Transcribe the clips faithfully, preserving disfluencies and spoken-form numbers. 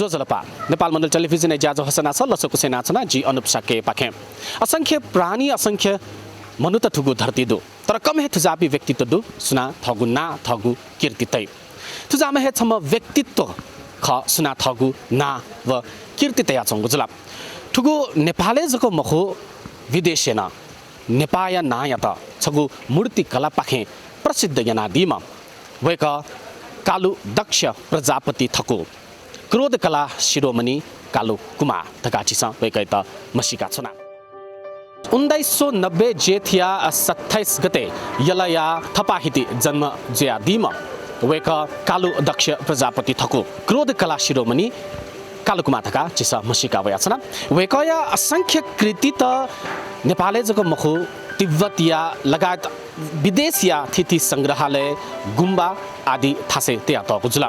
ज्वजलपा। नेपाल मण्डल टेलिभिजनया ज्याझ्वः हसनाः लसकुस यानाच्वना, जि अनुप शाक्यपाखें। असंख्य प्राणी, असंख्य मनूत थुगु धरती दु, तर कम हे थुजाःपिं व्यक्तित्व दु, सुनां थःगु नां, थःगु कीर्ति तइ। थुजाःम्ह हे छम्ह व्यक्तित्व खः, सुनां थःगु नां व कीर्ति तयाच्वंगु जुल। थुगु नेपालय् जक मखु, विदेशय् नं नेपाःया नांयात छगू मूर्तिकलापाखें प्रसिद्ध यानादीम्ह वय्कः कालु दक्ष प्रजापति थकु, क्रोधकला शिरोमणि कालु कुमाः धकाः झीसं वय्कःयात म्हसीकाच्वना। उन्नाइस सौ नब्बे जेठया सत्ताइस गते यलया थपाहिति जन्म जुयादीम्ह वय्कः कालु दक्ष प्रजापति थकु, क्रोधकला शिरोमणि कालु कुमाः धकाः झीसं म्हसीका वयाच्वना। वय्कःया असंख्य कृतित नेपालय् जक मखु, तिब्बतया लगायत विदेशया थीथी संग्रहालय, गुम्बा आदि थासय् तयातःगु जुल।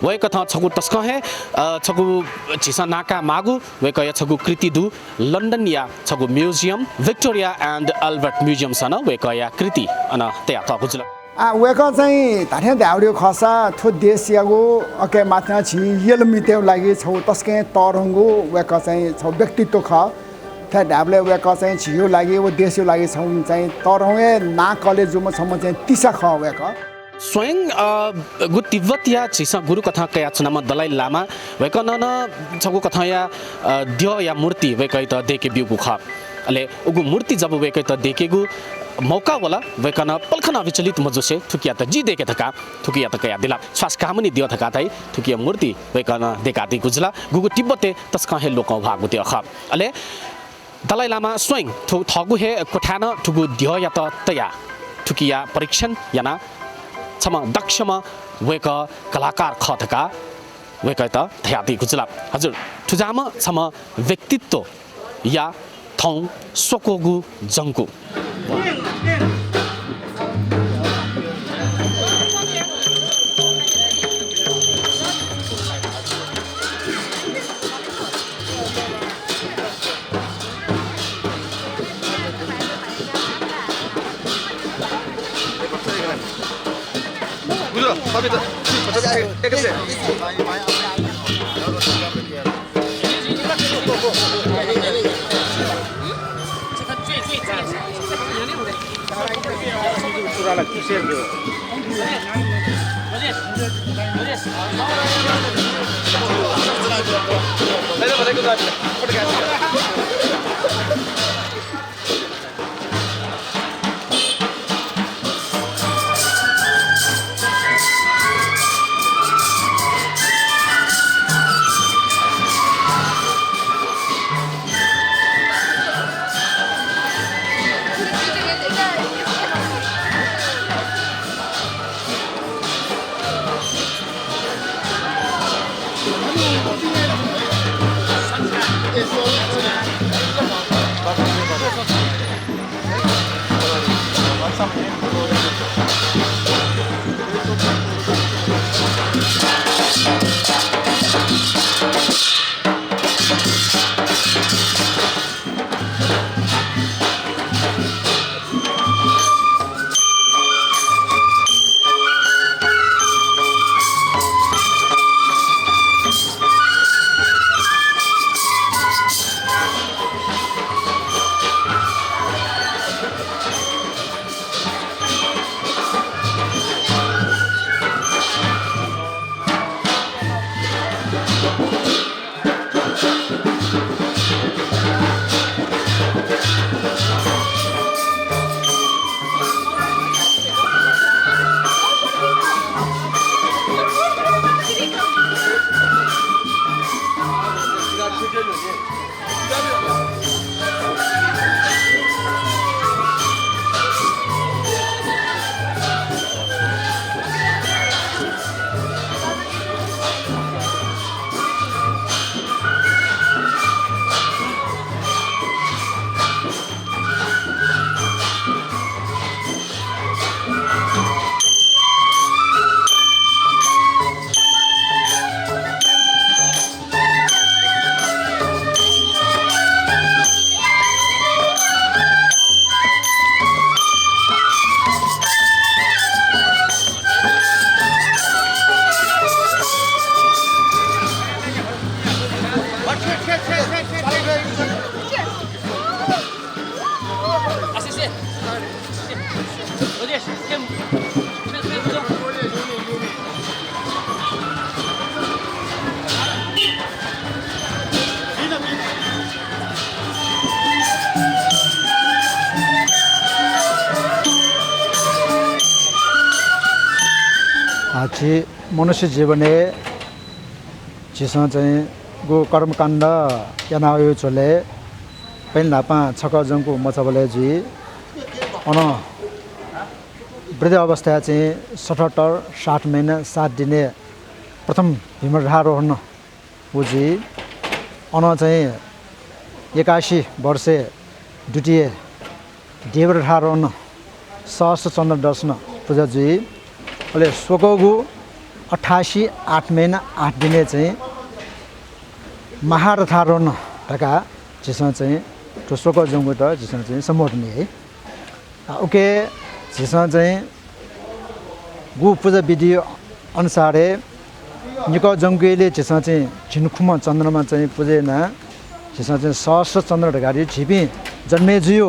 वय्कथं छगू तसकं हे, अ, छगू झीसं नां कायेमाःगु वय्कःया छगू कृति दु। लन्डनया छगू museum, Victoria and Albert Museum-स नं वय्कःया कृति अन तयातःगु जुल। आ, वय्कः चाहिँ धात्थें धायेगु खःसा थ्व देशयागु अके माथं झी यल मितेगु लागि छगू तसकं तःधंगु वय्कः चाहिँ छगू व्यक्तित्व खः। थथे धायेबलय् वय्कः चाहिँ झीगु लागि व देशयागु लागि छगू चाहिँ तःधंगु हे नां कले जूम्ह छम्ह चाहिँ तिसा खः वय्कः। स्वयं, अ, गु तिब्बतया झीसं गुरुकथं कयाच्वनाम्ह दलाइ लामा वय्कलं नं छगू कथंया, अ, द्यःया मूर्ति वय्कःयात दय्के ब्यूगु खः। अले उगु मूर्ति जब वय्कःयात दय्केगु मौका वल, वय्कलं पलख नं विचलित मजुसे थुकियात जि दय्के धकाः थुकियात कयादिल। छ्वासकामनि द्यः धकाः धाइ, थुकिया मूर्ति वय्कलं दय्कादीगु जुल। गुगु तिब्बतय् तसकं हे लोकंह्वाःगु द्यः खः। अले दलाइ लामा स्वयं थु-, थःगु हे क्वथाय् नं थुगु द्यःयात तयाः थुकिया परीक्षण यानाः छम्ह दक्षम्ह वय्कः कलाकार खः धकाः वय्कःयात धयादीगु जुल। हजुर, थुजाःम्ह छम्ह व्यक्तित्वया थौं स्वक्वःगु जंकु। झी मनुष्य जीवनय् झीसं चाहिँ गु कर्मकाण्ड याना वयु झ्वलय् पहेँ न्हापां छकः जंगु मचाबलय् जुइ। अन वृद्ध अवस्थाय् चाहिँ सतहत्तर, सात महिना सात दिनय् प्रथम भीमरथारोहण व जुइ। अन चाहिँ एकासी वर्षय् द्वितीय देवरथारोहण, सहस्र चन्द्र दर्शन पुजा जुइ। अले स्वकःगु अठासी आठ महिना आठ दिनय् चाहिँ महारथारोहण धकाः झीसं चाहिँ थ्व स्वकः जंगुत झीसं चाहिँ सम्बोधन याइ। आ, उके झीसं चाहिँ गु पुजा विधि अनुसारय् निकः जंगुलिं झीसं चाहिँ झिंखुम्ह चन्द्रमा चाहिँ पुजा यानाः झीसं चाहिँ सहस्र चन्द्र धकाः झीपिं जन्मे जुयु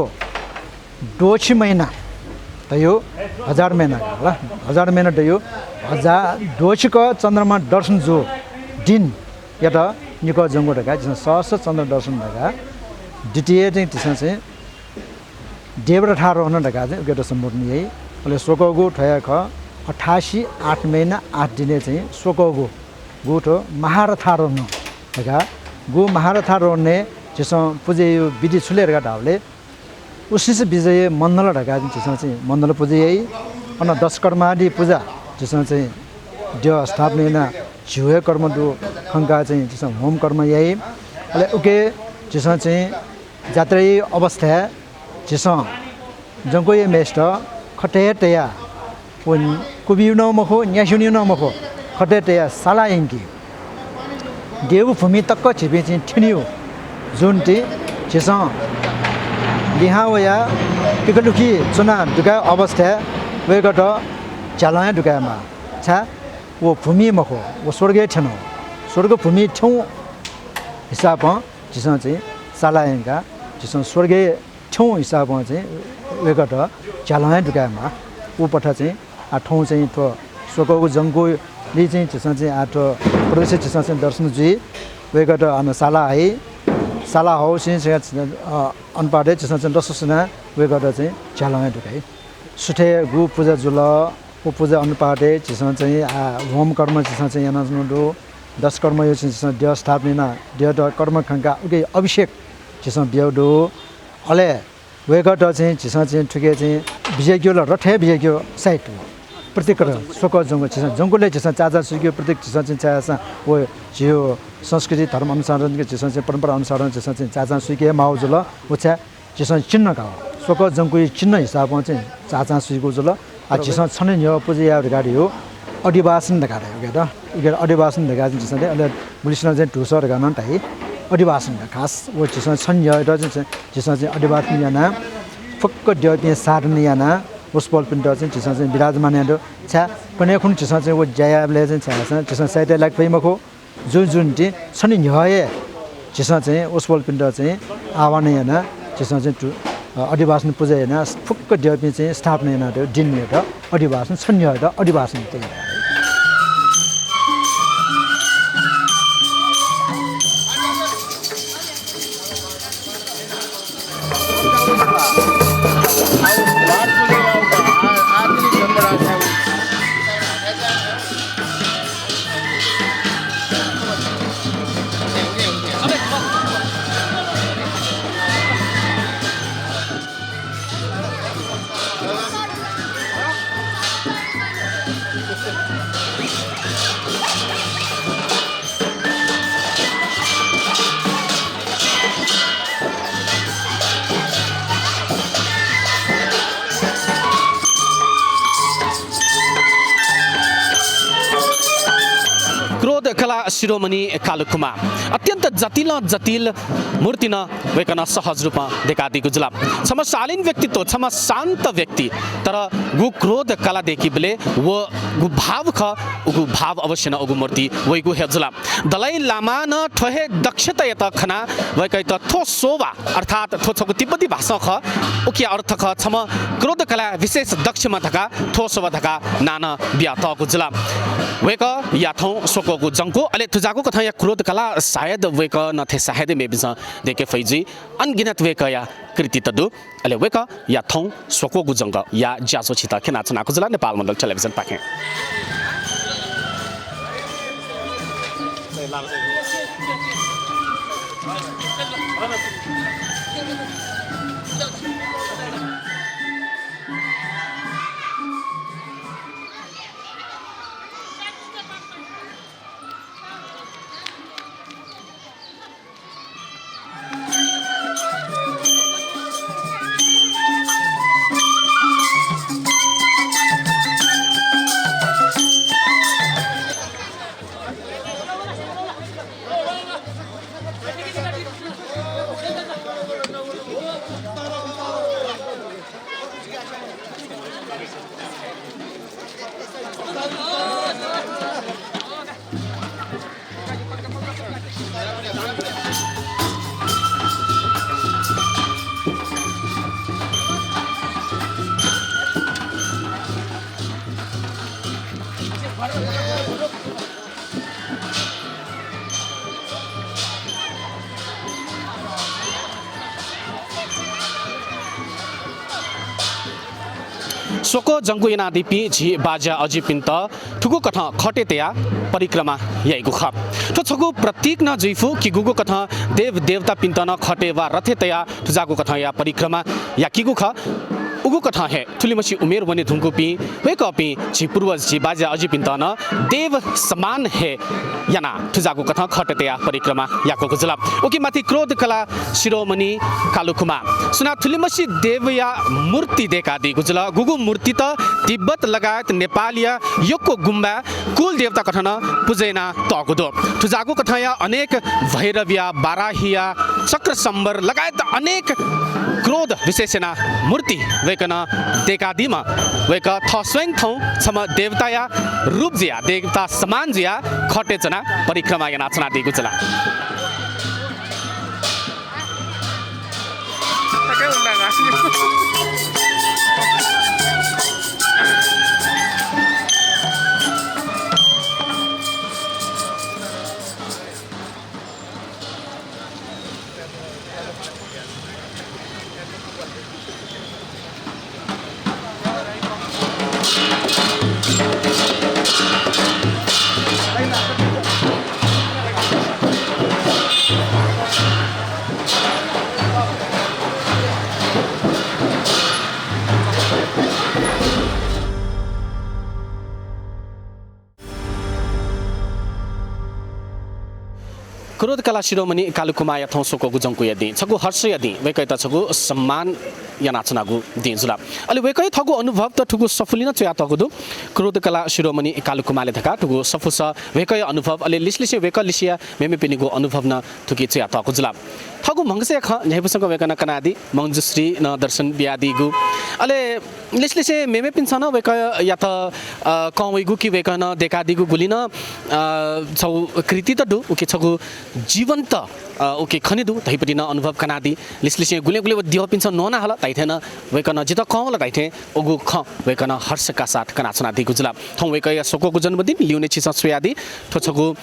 द्वःछि महिना धयु हजार महिना का होला, हजार महिना धयु हजार द्वःछिक चन्द्रमा दर्शन जु दिनयात निकः जंगु धकाः झीसं सहस्र चन्द्र दर्शन धकाः द्वितीय चाहिँ झीसं चाहिँ देवरथारोहण धकाः चाहिँ उकेत सम्बोधन याइ। अले स्वकःगु थ्व हे खः, अठासी आठ महिना आठ दिनय् चाहिँ स्वकःगु गु थ्व महारथारोहण धकाः। गु महारथारोहणय् झीसं पुजा यायु विधि छु ले धकाः धाःबलय् उशिष विजय मण्डल धकाः चाहिँ झीसं चाहिँ मण्डल पुजा याइ। अन दशकर्मादि पुजा झीसं चाहिँ द्यः स्थापना यानाः झिउ हे कर्म दु खंकाः चाहिँ झीसं होम कर्म याइ। अले उके झीसं चाहिँ जात्रा यायु अवस्थाय् झीसं जंक्वया मेस्त खतय् तयाः व कुबिउ नं मखु, न्यासिनिउ नं मखु, खतय् तयाः साला यंकी। देवभूमि तक झीपिं चाहिँ थ्यनिउ जुन्ति झीसं लिहां वयाः तिकलुखि च्वना दुकायु अवस्थाय् वय्कःत झ्यालं हे दुकायेमाः। छाय् व भूमि मखु, व स्वर्गय् थ्यन। स्वर्ग भूमि थ्यंउ हिसाबं झीसं चाहिँ साला यंकाः झीसं स्वर्गय् थ्यंउ हिसाबं चाहिँ वय्कःत झ्यालं हे दुकायेमाः। उ पथ चाहिँ आ थौं चाहिँ थ्व स्वकःगु जंगुलिं चाहिँ झीसं चाहिँ आ थ्व प्रत्यक्ष झीसं चाहिँ दर्शन जुइ। वय्कःत अन साला हइ। साला हःसिं चाहिँ, अ, अनुपातय् झीसं चाहिँ दर्शन यानाः वय्कःत चाहिँ झ्यालं हे दुकाइ। सुथय् गु पुजा जुल, व पुजा अनुपातय् झीसं चाहिँ, आ, होम कर्म झीसं चाहिँ यानाच्वनु दु। दशकर्मयु चाहिँ झीसं द्यः स्थापना यानाः द्यःत कर्म खंकाः उके अभिषेक झीसं बियु दु। अले वय्कःत चाहिँ झीसं चाहिँ थुके चाहिँ बिज्याकेगु ला रथय् बिज्याकेगु साइत प्रतीक स्वकः जंगु झीसं जंगुलिं झीसं चाचां सुइकेगु प्रतीक झीसं चाहिँ चायासां व झीउ संस्कृति धर्म अनुसार झीसं चाहिँ परम्परा अनुसार झीसं चाहिँ चाचां सुइके माउ जुल। व छाय् झीसं चिन्ह का। स्वकः जंगुया चिन्ह हिसाबं चाहिँ चाचां सुइकु जुल। आ, झीसं छन्हु न्ह्यः पुजा याये धकाः धयु अधिवासन धकाः धाइ। उकेत, उकेत अधिवासन धकाः चाहिँ झीसं धाइ। अले गुलिसिनं चाहिँ धूसः धकाः नं धाइ। अधिवासन का खास। व झीसं छन्हु न्ह्यःयात चाहिँ, झीसं चाहिँ अधिवासन यानाः फुक्क द्यःपिं साधन यानाः वसपोलपिन्त चाहिँ झीसं चाहिँ विराजमान याये दु। छाय् कन्हय् खुन्हु झीसं चाहिँ व ज्या यायेबलय् चाहिँ छाय् झीसं साइत लाके फइ मखु। जुजुन्ति छन्हु न्ह्यः हे झीसं चाहिँ वसपोलपिन्त चाहिँ आह्वान यानाः झीसं चाहिँ तु-, अ, अधिवासन पुजा यानाः फुक्क द्यःपिं चाहिँ स्थापना यानातःगु दिनयात अधिवासन, छन्हु न्ह्यःयात अधिवासन तया। क्रोध कला शिरोमणि कालकुमार अत्यन्त जटिलं जटिल मूर्तिं वय्कलं सहज रूपं दय्कादीगु जुल। छम्ह शालीन व्यक्तित्व, छम्ह शान्त व्यक्ति, तर गु क्रोध कला दय्कीबलय् व गु भाव खः, उगु भाव अवश्य नं उगु मूर्ति वइगु हे जुल। दलाइ लामां नं थ्व हे दक्षतायात खनाः वय्कःयात थ्व शोभा, अर्थात् थ्व छगू तिब्बती भाषां खः, उकिया अर्थ खः छम्ह क्रोध कलाय् विशेष दक्षम्ह धकाः थ्व शोभा धकाः नां नं बियातःगु जुल। वय्कःया थौं स्वक्वःगु जंक्व, अले थुजाःगु कथंया क्रोध कला सायद वय्कलं थें सायद मेपिन्सं दय्के फइ जुइ। अनगिनत वय्कःया कृतित दु। अले वय्कःया थौं स्वक्वःगु जंक्वया ज्याझ्वः छित क्यनाच्वनागु जुल नेपाल मण्डल टेलिभिजनपाखें। स्वक्वः जंगु यानादीपिं झी बाज्या अजिपिन्त थुगु कथं खटे तयाः परिक्रमा याइगु खः। थ्व छगू प्रतीक नं जुइफु कि गुगु कथं देव देवतापिन्त नं खटे वा रथे तयाः थुजाःगु कथंया परिक्रमा याकीगु खः। उगु कथं हे थुलिमछि उमेर वने धुंकूपिं वय्कःपिं झी पूर्वज झी बाज्या अजिपिन्त नं देव समान हे यानाः थुजाःगु कथं खटे तयाः परिक्रमा याकूगु जुल। उकी माथि क्रोध कला शिरोमणि कालुकुमार सुनां थुलिमछि देवया मूर्ति दय्कादीगु जुल। गुगु मूर्तित तिब्बत लगायत नेपालया यक्व गुम्बाय् कुल देवता कथं नं पुजा यानातःगु दु। थुजाःगु कथंया अनेक भैरवया, बाराहीया, चक्रसम्बर लगायत अनेक क्रोध विशेष याना मूर्ति वय्कलं दय्कादीम्ह वय्कः थः स्वयं थौं छम्ह देवताया रूप जुयाः, देवता समान जुयाः खटे च्वनाः परिक्रमा यानाच्वनादीगु जुल। क्रोध कला शिरोमणि कालुकुमारया थौं स्वक्वःगु जंकुया दिं, छगू हर्षया दिं, वय्कःयात छगू सम्मान यानाच्वनागु दिं जुल। अले वय्कःया थःगु अनुभव त थुगु सफुलिं नं च्वयातःगु दु। क्रोध कला शिरोमणि कालुकुमारले धकाः थुगु सफुस वय्कःया अनुभव, अले लिसलिसें वय्कःलिसेया मेमेपिनिगु अनुभव नं थुकी च्वयातःगु जुल। थःगु म्हगसया खँ न्ह्याइपुसेंक वय्कलं कनादी, मंजुश्री नं दर्शन बियादीगु। अले लिसलिसें मेमेपिन्सं नं वय्कःयात, अ, कं वइगु कि वय्कलं दय्कादीगु गुलि नं, अ, छगू कृति त दु, उकी छगू जीवन्त, अ, उकी खने दु धइपति नं अनुभव कनादी। लिसलिसें गुलिं गुलिं व द्यःपिन्सं न्वना हल धाइथें नं वय्कलं जितः कं वल धाइथें उगु खँ वय्कलं हर्षका साथ कनाच्वनादीगु जुल। थौं वय्कःया स्वक्वःगु जन्मदिन लिउने छिसं स्वयादी। थ्व छगू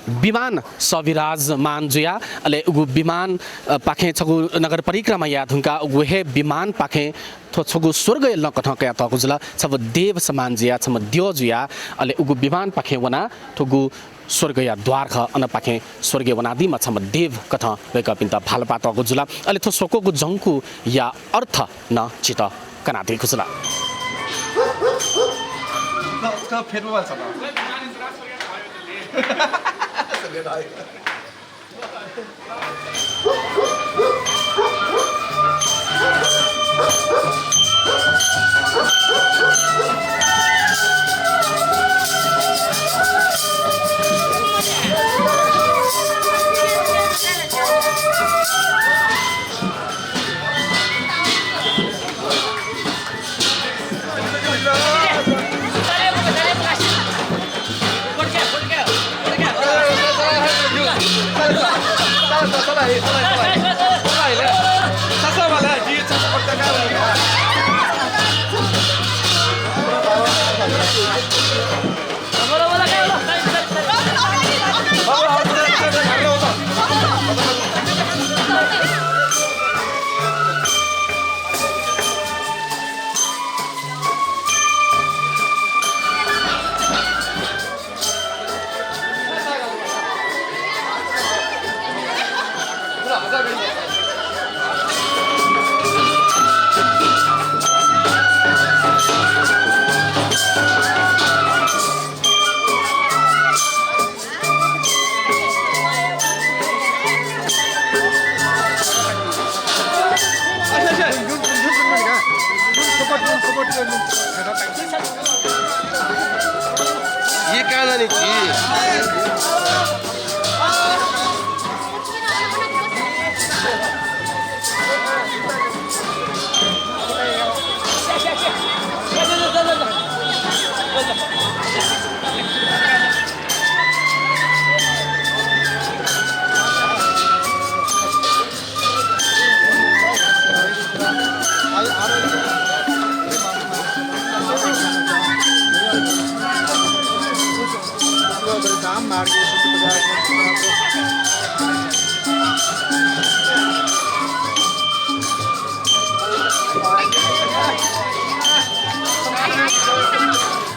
विमान सविराजमान जुयाः, अले उगु विमान, अ, पाखें छगू नगर परिक्रमा याये धुंकाः उगु हे विमान पाखें थ्व छगू स्वर्गया लँ कथं कयातःगु जुल। छम्ह देव समान जुयाः, छम्ह द्यः जुयाः, अले उगु विमान पाखें वनाः थुगु स्वर्गया द्वार खः, अन पाखें स्वर्गय् वनादीम्ह छम्ह देव कथं वय्कःपिन्त भालपातःगु जुल। अले थ्व स्वक्वःगु जंकुया अर्थ नं छितः कनादीगु जुल। ये कहाँ जाने घी?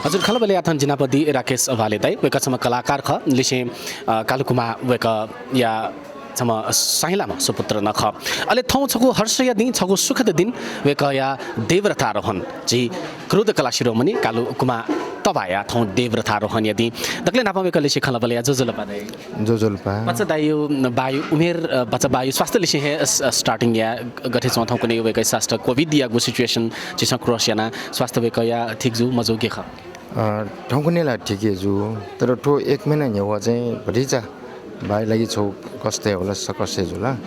हजुर, खलबले याथन जिनापदी राकेश अवाले दाइ, वय्‌कः छम्ह कलाकार खः, लिसें, अ, कालुकुमाः वय्‌कःया छम्ह साहिलाम्ह सुपुत्र नं खः। अले थौं छगू हर्षया दिं, छगू सुखद दिं, वय्‌कःया देवरथारोहण, झी क्रोध कला शिरोमणि कालुकुमाः तवाःया थौं देवरथारोहणया दिं। दकलय् न्हापां वय्‌कःलिसे खलबले या ज्वजलपा दाइ। ज्वजलपा। भचा दाइया, बायु उमेर, अ, भचा बायु स्वास्थ्यलिसे हे, अ, starting या गथे च्वं थौंकन्हय् वय्‌कःया स्वास्थ्य COVID यागु situation झीसं cross याना स्वास्थ्य वय्‌कःया ठीक जू मजू गथे खः? अ, थौंकन्हय् ला ठीक हे जू, तर थ्व एक महिना न्ह्यः चाहिँ भतिचा बायु लागि छौ कष्ट हे होला, सकष्ट हे जुल।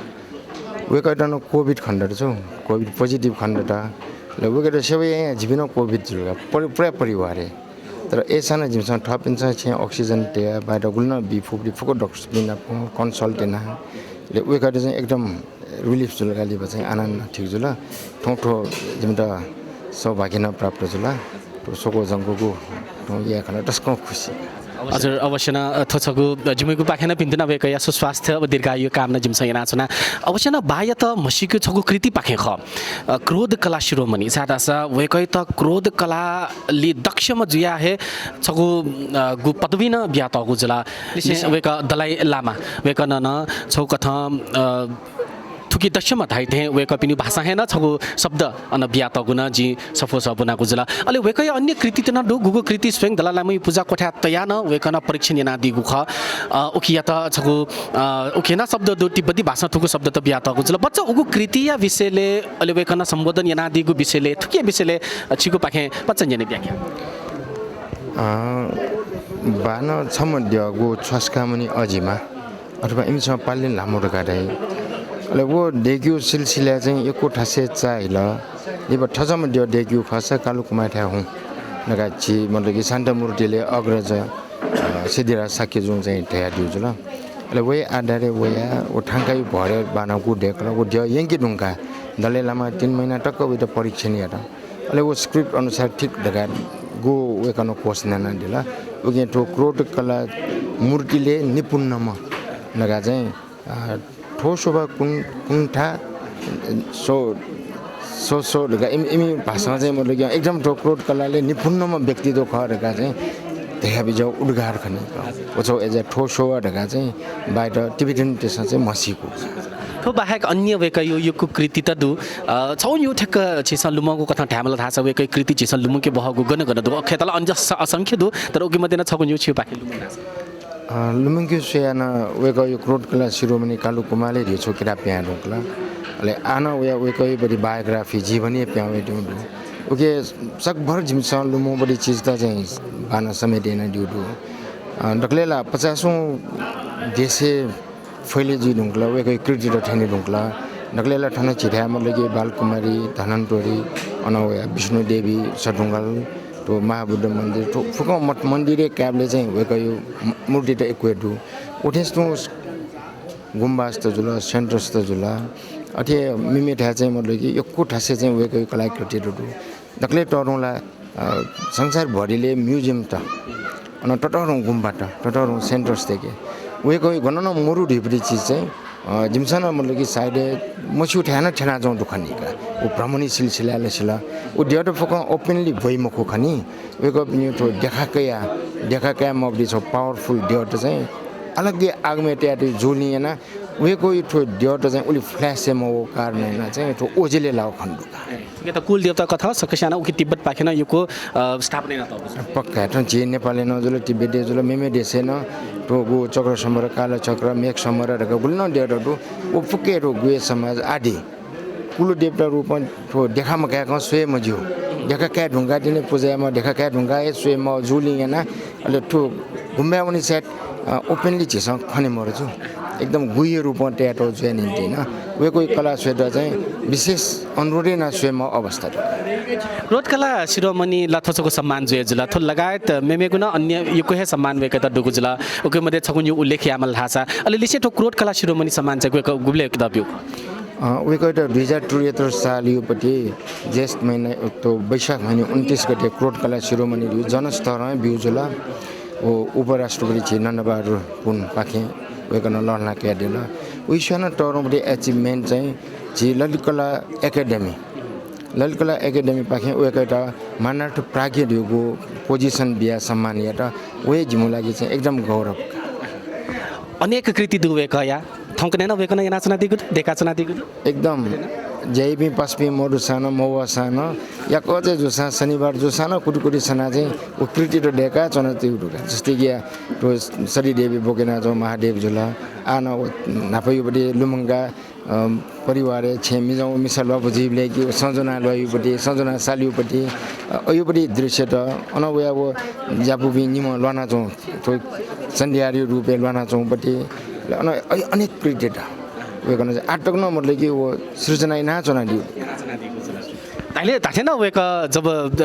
वय्‌कःयात नं COVID खनेदत छु, COVID positive खनेदत। ल वय्‌कःयात सेवा यायां जिपिं नं COVID जुल का, परि-, पुरा परिवार हे। तर अय्‌सां नं जिमिसं थःपिन्सं छेँय् oxygen तयाः बाय्‌त गुलि नं बी फु फु डाक्टरपिं नाप consult याना। ले वय्‌कःयात चाहिँ एकदम relief जुल का, लिपा चाहिँ आनन्द ठीक जुल। थौं थ्व जिमित सौभाग्य नं प्राप्त जुल। थ्व स्वक्वः जंगुगु थौं याये खन तसकं खुसी। हजुर, अवश्य नं, अ, थ्व छगू, अ, जिमिगु पाखें नं भिंतुना वय्‌कःया सुस्वास्थ्य व दीर्घायु कामना जिमिसं यानाच्वना। अवश्य नं बाय्‌यात म्हसीके छगू कृति पाखें खः। अ, क्रोध कला शिरोमणि, छाय्‌धाःसा वय्‌कःयात क्रोध कलालि दक्षम्ह जुयाः हे छगू, अ, गु पदवी नं बियातःगु जुल। निश्चय। वय्‌कः दलाइ लामा, वय्‌कलं नं छगू कथं, अ, थुकी दक्षम्ह धाइ थें वय्‌कःपिनि भाषां हे नं छगू शब्द अन बियातःगु नं जिं सफू सः ब्वनागु जुल। अले वय्‌कःया अन्य कृतित नं दु, गुगु कृति स्वयं दलाइ लामाया पुजा क्वथाय् तयाः नं वय्‌कलं परीक्षण यानादीगु खः। अ, उकियात छगू, अ, उकी नं शब्द दु, तिब्बती भाषां थुगु शब्दत बियातःगु जुल। भचा उगु कृतिया विषयलय्, अले वय्‌कलं सम्बोधन यानादीगु विषयलय्, थुकिया विषयलय्, अ, छिगु पाखें भचा न्यने ब्याख्या। अ, बानं छम्ह द्यःगु छ्वासकामनि अजिमा। अथवा इमिसं पालिन ल्हामु धकाः धाइ। अले व दय्‌केगु सिलसिलाय् चाहिँ यक्व थासय् चाःहिल। लिपा थज्याःम्ह द्यः दय्‌केगु खःसा कालुकुमाःथाय् हुँ धकाः झी, मतलब कि शान्ता मूर्तिले अग्रज, अ, सिद्धिराज शाक्यजुं चाहिँ धयादीगु जुल। अले वया आधारय् वयाः व थांकाया भरय् बानं गु दय्‌कल, व द्यः यंके धुंकाः दलाइ लामां तीन महिना तक वयात परीक्षण यात। अले व script अनुसार ठीक धकाः गु वय्‌कलं घोषणा यानादिल। उकिं थ्व क्रोध कला मूर्तिले निपुणम्ह धकाः चाहिँ, अ, ठोसोबा कुन-, कुण्ठा सो-, सो-, सो धकाः इमि, इमि भाषां चाहिँ मतलब कि एकदम थ्व क्रोध कलाले निपुणम्ह व्यक्तित्व खः धकाः चाहिँ धयाबिज्याःगु उद्गार खनी। व छगू अय्‌जुयाः ठोसोबा धकाः चाहिँ बाय्‌त तिब्बतीतय्‌सं चाहिँ म्हसीकू। थ्व बाहेक अन्य वय्‌कःया यक्व कृतित दु। अ, छगू निगू ठ्याक्क छिसं लुमंगु कथं धायेमाल धाःसा वय्‌कःया कृति झीसं लुमंके बहःगु गन गन दु? अ, खय्‌त ला अन अस-, असंख्य दु, तर उकी मध्यें छगू निगू छिगु पाखें लुमंके धाःसा। अ, लुमंकेगु स्वयाः नं वय्‌कःया क्रोध कला शिरोमणि कालुकुमाःले धइगु छगू किताब पिहां वये धुंकल। अले आः नं वया, वय्‌कःया बडे biography, जीवनी पिहां वये धुंकल। उकी सकभर जिमिसं लुमंबलय् चिजत चाहिँ बानं समेत यानादीगु दु। अ, दकलय् ला पचासौं देशय् फैले जुइ धुंकल, वय्‌कःया कृतित थ्यने धुंकल। दकलय् ला थन झीथाय् मतलब कि बालकुमारी, धनन्तोरी, अन वया विष्णुदेवी, सतुंगल, थ्व महाबुद्ध मन्दिर, थ्व फुक्कं मठ मन्दिरय् कायेबलय् चाहिँ वय्‌कःया मू-, मूर्तित यक्व दु। उथेंस तुं गुम्बास्त जुल, सेन्टर्सत जुल। अथे मेमेथाय् चाहिँ मतलब कि यक्व थासय् चाहिँ वय्‌कःया कलाकृतित दु। दकलय् तःधं ला, अ, संसारभरिले museum त, अन ततःधं गुम्बा त, ततःधं सेन्टर्स दय्‌के। वय्‌कःया गनं नं मरु धइगु चिज चाहिँ, अ, जिमिसं नं मतलब कि सायद मस्यूथाय् नं थ्यनाच्वंगु दु खनी का। व भ्रमणी सिलसिलाय् ला सिल। व द्यःत फुक्कं openly ब्वइ मखु खनी। वय्‌कःपिनिगु थ्व देखाकया, देखाकया मबलय् छगू powerful द्यःत चाहिँ अलग्गै आगमय् तयातयागु जुलिं यानाः वय्‌कःया थ्व द्यःत चाहिँ उलि flash हे मवःगु कारणं यानाः चाहिँ थ्व ओझेलय् लाःगु खने दु का। थुकियात कुलदेवता कथं सकस्यां नं उकी तिब्बतपाखें नं यक्व, अ, स्थापना यानातःगु जुल। पक्का, थन झी नेपालय् नं जुल, तिब्बतय् जुल, मेमे देशय् नं थ्व गु चक्रसंवरण, कालचक्र, मेघसंवरण धकाः गुलि नं द्यःत दु। व फुक्कं थ्व गुह्य समाज आदि कुलदेवता रूपं थ्व देखा मकाय्कं स्वये मज्यू। देखा काये धुंकाः तिनि पुजा यायेमाः, देखा काये धुंकाः हे स्वये माः जूलिं यानाः अले थ्व गुम्बाय् वनी सायद, अ, openly झीसं खने मरु छु। एकदम गुह्य रूपं तयातःगु जुया निंतिं नं वय्कःया कला स्वयेत चाहिँ विशेष अनुरोध यानाः स्वये माः अवस्था दु। क्रोध कला शिरोमणि ला थ्व छकू सम्मान जुया जुल। थ्व लगायत मेमेगु नं अन्य यक्व हे सम्मान वय्कःयात दुगु जुल। उकी मध्ये छकू निगू उल्लेख यायेमाल धाःसा, अले लिसें थ्व क्रोध कला शिरोमणि सम्मान चाहिँ वय्कः गुबलय् तःधंगु? अ, वय्कःयात दुई हजार त्रिहत्तर सालया पति ज्येष्ठ महिना, उक्त वैशाख महिना उन्तिस गते क्रोध कला शिरोमणि धइगु जनस्तरं ब्यूगु जुल। व उपराष्ट्रपति झी नन्दबहादुर पुनपाखें वय्कलं लःल्हाना कयादिल। उकिं स्वयां नं तःधंगु पति achievement चाहिँ झी ललित कला एकेडेमी, ललित कला एकेडेमीपाखें वय्कःयात मानार्थ प्राज्ञ धइगु position बियाः सम्मान यात। व हे जिमिगु लागि चाहिँ एकदम गौरव। अनेक कृति दु वय्कःया, थौंकन्हय् नं वय्कलं यानाच्वनादीगु दु, दय्काच्वनादीगु दु। एकदम ज्याइपिं पासापिं मदुसां नं, मवःसां नं, याकःचा जूसां, शनिबार जूसां नं कुति कुति सनाः चाहिँ व कृतित दय्काच्वनादीगु दु का। जस्तै कि या थ्व सतीदेवी ब्वकेनाच्वंगु महादेव जुल। आः नं व न्हापाया पति लुमंकाः, अ, परिवारय् छेँय् मिजं व मिसा ल्वापु जुइबलय् कि व सँझ्वना ल्वाइया पति, सँझ्वना सालिया पति, अ, अया पति दृश्यत, अन वयाः व ज्यापुपिं निम्हं ल्वानाच्वंगु, थ्व चण्डीहारया रूपय् ल्वानाच्वंगु पति, अन अ-, अनेक कृतित वय्कलं चाहिँ आःतक नं मतलब कि व सृजना यानाच्वनादीगु। धाय्‌ले धात्थें नं वय्कः जब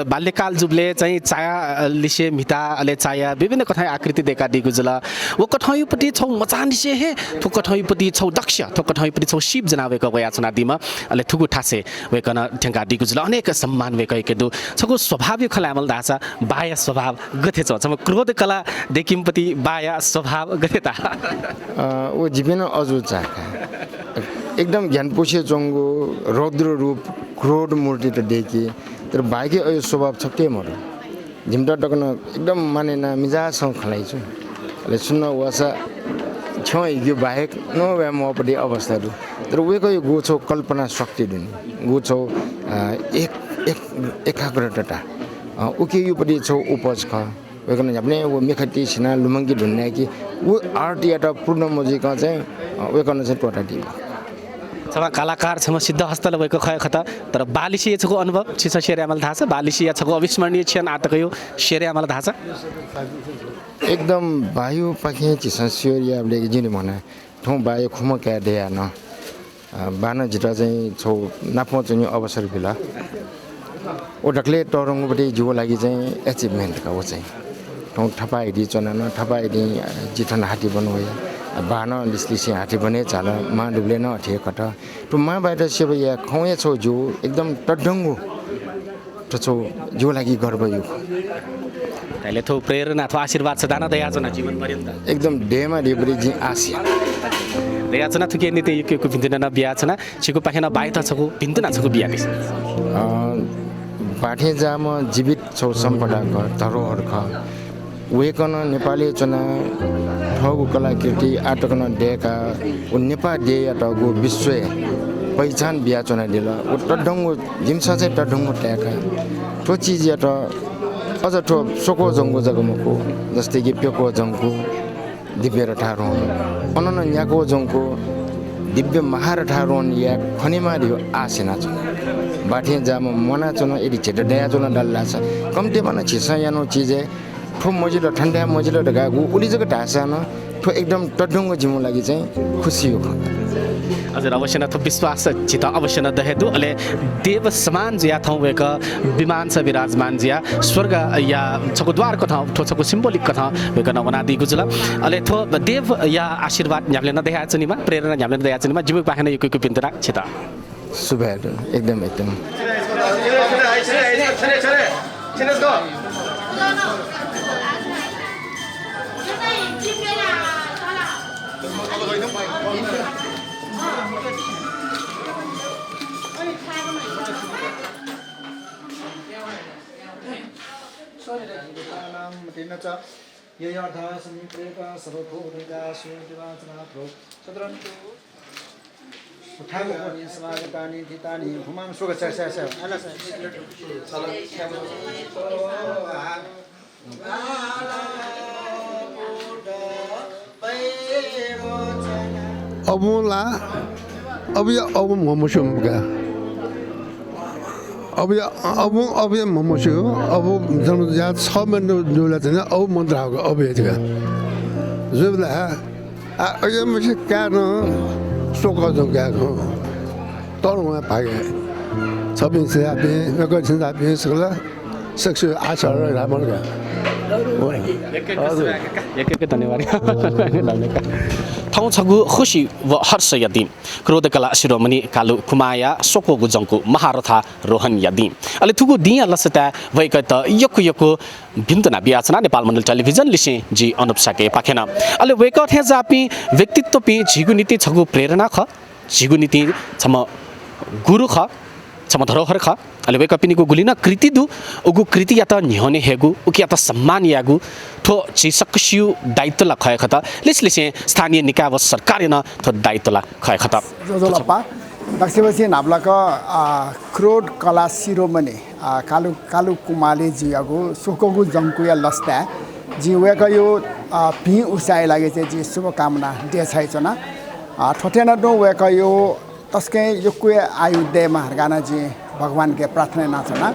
बाल्यकाल जूबलय् चाहिँ चाया, अ, लिसे म्हिता, अले चाया विभिन्न कथंया आकृति दय्कादीगु जुल। व कथंया पति छगू मचांनिसें हे थ्व कथंया पति छगू दक्ष, थ्व कथंया पति छगू सीप ज्वनाः वय्कः वयाच्वनादीम्ह, अले थुगु थासय् वय्कलं थ्यंकादीगु जुल। अनेक सम्मान वय्कःयाके दु। छगू स्वभावया खँ ल्हायेमाल धाःसा बाया स्वभाव गथे च्वं? छम्ह क्रोध कला दय्कीम्ह पति बाया स्वभाव गथे ताः? अ, व जिपिं नं अजू चाःका। एकदम ग्यानापुसे च्वंगु रौद्र रूप क्रोध मूर्तित दय्की, तर बायाके अज्याःगु स्वभाव छकथं हे मदु। जिमित तक नं एकदम मानय् यानाः मिजासं खँ ल्हाइ छु। अले सुनानं वःसा छ्यं हिकेगु बाहेक नवाये म्वाःगु पति अवस्था दु। तर वय्कःया गुगु छगू कल्पना शक्ति दु नि, गुगु छगू, अ, एक, एक, एकाग्रता, अ, उकिया पति छगू उपज खः। वय्कलं न्ह्याबलें व मिखा तिसिनाः लुमंके धुन धाय्‌कि व artयात पूर्ण मजुइकं चाहिँ, अ, वय्कलं चाहिँ त्वःतादीम्ह। छम्ह कलाकार, छम्ह सिद्धहस्त ला वय्कः खः हे खः, तर बालिसेया छगू अनुभव छिसं share यायेमाल धाःसा, बालिसेया छगू अविस्मरणीय क्षण आःतकया share यायेमाल धाःसा? एकदम बायापाखें झीसं share यायेबलय् जिं म्हना थौं बाया खुम्ह काय् दयाः नं, अ, बानं जितः चाहिँ छगू नापं च्वनेगु अवसर बिल। व दकलय् तःधंगु पति जिगु लागि चाहिँ achievement का व चाहिँ। थौं थपाय्‌ति च्वना नं, थपाय्‌ति, अ, जि थन हाथी वन वया। अ, बानं लिसलिसें हाथी वने झाल, मां दुबलय् नं अथे हे कत। थ्व मां बायात सेवा याये खंगु हे छगू जिगु एकदम तःधंगु थ्व छगू जिगु लागि गर्वया खँ। धाय्‌ले थ्व प्रेरणा, थ्व आशीर्वाद सदां नं दयाच्वना जीवन पर्यन्त। एकदम दयेमा धइगु जिं आश याना। दयाच्वना, थुकिया निंतिं यक्व यक्व भिन्तुना नं बियाच्वना। छिगु पाखें नं बायात छगू भिन्तुना छगू बियादिसँ। अ, बाथेंजाःम्ह जीवित छगू सम्पदा खः, धरोहर खः। वय्कलं नेपालय् च्वनाः थःगु कलाकृति आःतक नं दय्काः व नेपाः देय्‌यात गु विश्वय् पहिचान बियाच्वनादिल। व तःधंगु, जिमिसं चाहिँ तःधंगु ताय्‌का। थ्व चिजयात अझ थ्व स्वक्वःजंगु जक मखु, जस्तै कि प्यक्वःजंगु दिव्य रथारोहण, अन नं न्याक्वःजंगु दिव्य महारथारोहण याये खनेमाः धइगु आश यानाच्वना। बाथेंजाःम्ह म्वानाच्वन, यदि झीत दयाच्वन धाल धाःसा, कम्तिमा नं झीसं यानागु चिजय् थ्व मजिल, थन धाये मजिल धकाः गु उलि जक धाःसां नं थ्व एकदम तःधंगु जिमिगु लागि चाहिँ खुसीया खँ। हजुर, अवश्य नं थ्व विश्वास झीत अवश्य नं द हे दु। अले देव समान जुयाः थौं वय्कः विमानसं विराजमान जुयाः स्वर्गया छगू द्वार कथं, थ्व छगू symbolic कथं वय्कलं वनादीगु जुल। अले थ्व देवया आशीर्वाद न्ह्याबलें नं दयाच्वनेमा, प्रेरणा न्ह्याबलें नं दयाच्वनेमा, जिमिगु पाखें नं यक्व यक्व भिन्तुना छित। सुभाय् दु, एकदम, एकदम। ययार्थ सन्निप्रेत सर्वभूतहिता सुदिवाचनात्रो सदरन्तु। उत्थान समागतानि हितानि भूमां सुख च च च। अबुं ला, अबुया अबु म्ह मस्यू मखु का। अब या, अब, अब या ममस्यू, अब जन्म या छ महिना दुला चाहिँ अब मन्त्र हावक अब या तिका। जुबला, आ, अय्‌म्ह काय्‌नं स्वकः जंकाः खः। तर वं भागे। छपिं छिजापिं, वय्‌कः छिजापिं सकल सकसिया आशीर्वाद रामल का। यक्व यक्व हजुर। यक्व यक्व धन्यवाद। थौं छगू खुसी व हर्षया दिं। क्रोध कला शिरोमणि कालु कुमाःया स्वक्वःगु जंकु महारथारोहणया दिं। अले थुगु दिंया लसताय् वय्‌कःयात यक्व यक्व भिन्तुना बियाच्वना नेपाल मण्डल टेलिभिजन लिसें जि अनुप शाक्यपाखें नं। अले वय्‌कः थें जाःपिं व्यक्तित्वपिं झीगु निंतिं छगू प्रेरणा खः, झीगु निंतिं छम्ह गुरु खः, छम्ह धरोहर खः। अले वय्‌कःपिनिगु गुलि नं कृति दु, उगु कृतियात न्ह्यःने हयेगु, उकियात सम्मान यायेगु, थ्व झी सकसिया दायित्व ला खः हे खत। लिसलिसें स्थानीय निकाय व सरकारया नं थ्व दायित्व ला खः हे खत। ज्वजलपा। दक्वसिबय् न्हापालाक, आ, क्रोध कला शिरोमणि, आ, कालु, कालु कुमाःले जुयागु स्वक्वःगु जंकुया लसताय् जिं वय्‌कःया, आ, भिं उत्साहया लागि चाहिँ जिं शुभकामना देछानाच्वना। आ, थथे नं तुं वय्‌कःया तसकं यक्व आयु दयेमा धकाः नं जिं भगवानके प्रार्थना यानाच्वना।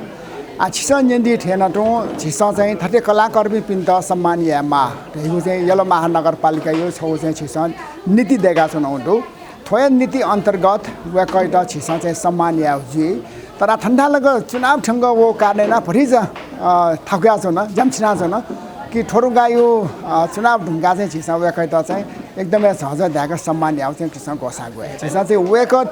आ, छिसं न्यनादी थें नं तुं झीसं चाहिँ थथे कलाकर्मीपिन्त सम्मान यायेमाः धइगु चाहिँ यल महानगरपालिकाया छगू चाहिँ झीसं नीति दय्‌काच्वनागु दु। थ्वया नीति अन्तर्गत वय्‌कःयात झीसं चाहिँ सम्मान याये जुइ। तर थन्थालक चुनाव थ्यंक वःगु कारणं यानाः भतिचा, अ, थाकुयाच्वन, ज्याम छिनाच्वन कि थ्व धुंकाःया, अ, चुनाव धुंकाः चाहिँ झीसं वय्‌कःयात चाहिँ एकदमै झःझः धायेक सम्मान यायेगु चाहिँ झीसं ग्वसाः ग्वये। झीसं चाहिँ वय्‌कः,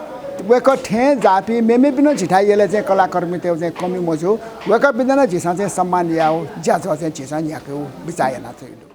वय्‌कः थें जाःपिं मेमेपिं नं झीथाय् यलय् चाहिँ कलाकर्मीतय् चाहिँ कमी मजू। वय्‌कःपिन्त नं झीसं चाहिँ सम्मान यायेगु ज्याझ्वः चाहिँ झीसं यायेगु बिचाः यानाच्वनागु दु।